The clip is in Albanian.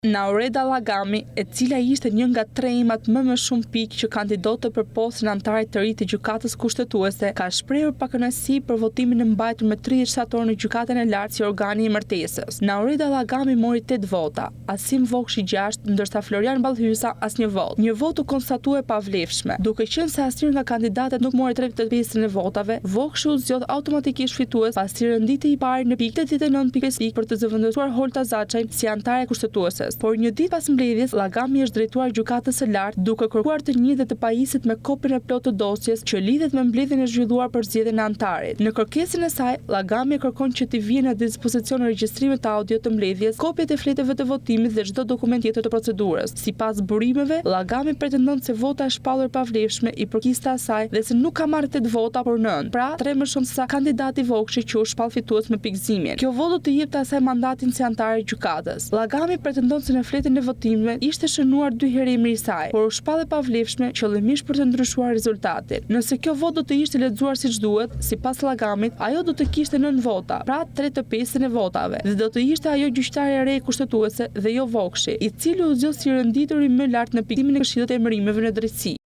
Naureda Llagami, e cila ishte një nga tre emrat më me shumë pikë që kandidonte për postin e anëtarit të ri të Gjykatës Kushtetuese, ka shprehur pakënaqësi për votimin e mbajtur më 30 shtator në Gjykatën e Lartë si organi i emërtesës. Naureda Llagami mori 8 vota, Asim Vokshi 6, ndërsa Florian Ballhysa asnjë votë. Një votë u konstatua e pavlefshme. Duke qenë se asnjë nga kandidatët nuk mori 3/5 e votave, Vokshi u zgjodh automatikisht fitues pasi renditej i pari në pikë 89.5 pikë për të zëvendësuar Holta Zaçajn si anëtare e Kushtetueses. Por një ditë pas mbledhjes, Llagami i është drejtuar Gjykatës së Lartë duke kërkuar të njihet dhe të pajiset me kopjen e plotë të dosjes që lidhet me mbledhjen e zhvilluar për zgjedhjen e anëtarit. Në kërkesën e saj, Llagami kërkon që t'i vihen në dispozicion regjistrimet audio të mbledhjes, kopjet e fletëve të votimit dhe çdo dokument tjetër të procedurës. Sipas burimeve, Llagami pretendon se vota e shpallur e pavlefshme i përkiste asaj dhe se nuk ka marrë tetë vota, por nëntë, pra tre më shumë sesa kandidati Vokshi që u shpall fitues me pikëzimin. Kjo votë do t'i jepte asaj mandatin si anëtare e gjykatës. Llagami pretendon se në fletën e votimit ishte shënuar dy herë emri i saj, por u shpall e pavlefshme qëllimisht për të ndryshuar rezultatin. Nëse kjo votë do të ishte lexuar siç duhet, sipas Llagamit, ajo do të kishte nëntë vota, pra tre të pestën e votave, dhe do të ishte ajo gjyqtare e re kushtetuese dhe jo Vokshi, i cili u zgjodh si i rendituri më lart në pikëzimin e Këshillit të Emërimeve në Drejtësi.